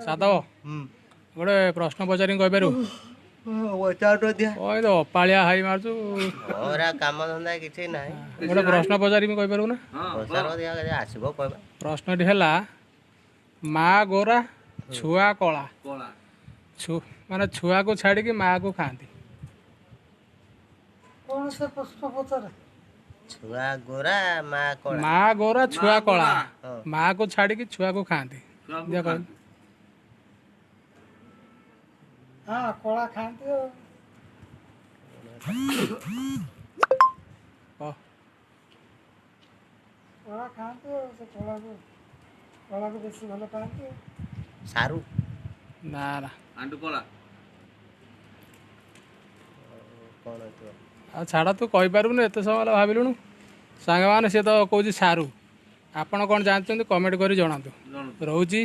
ସାଧବ, ଗୋଟେ ପ୍ରଶ୍ନ ପଚାରିକି କହିପାରିବୁ? କଣ ଅପାଳିଆ ହାଇ ମାରୁଛୁ? କାମ ଧନ୍ଦା କିଛି ନାହିଁ। ଗୋଟେ ପ୍ରଶ୍ନ ପଚାରିବି, କହିପାରିବୁ ନା? ଆସିବ କହିବା। ପ୍ରଶ୍ନଟି ହେଲା, ମା ଗୋରା ଛୁଆ କଳା, ମାନେ ଛୁଆକୁ ଛାଡ଼ିକି ମାଆକୁ ଖାଆନ୍ତି। କଣ ସେ ପ୍ରଶ୍ନ ପଚାରେ? ଛୁଆ ଗୋରା ମା କଳା। ମା ଗୋରା ଛୁଆ କଳା, ମାଆକୁ ଛାଡ଼ିକି ଛୁଆକୁ ଖାଆନ୍ତି। ଦିଅ କହିଲୁ। ହଁ, କଳା ଖାଆନ୍ତି ଆଉ କଳା ଖାଆନ୍ତି, ଆଉ ସେ କଳାକୁ ବେଶୀ ଭଲ ପାଆନ୍ତି। ସାରୁ? ନା ନା। ଆଣ୍ଡୁ କଳା। କଣ ହେଇଥିବ? ଆଉ ଛାଡ଼, ତୁ କହିପାରିବୁନି, ଏତେ ସମୟ ହେଲା ଭାବିଲୁଣୁ। ସାଙ୍ଗମାନେ, ସିଏ ତ କହୁଛି ସାରୁ। ଆପଣ କ'ଣ ଜାଣିଛନ୍ତି, କମେଣ୍ଟ କରି ଜଣାନ୍ତୁ। ରହୁଛି।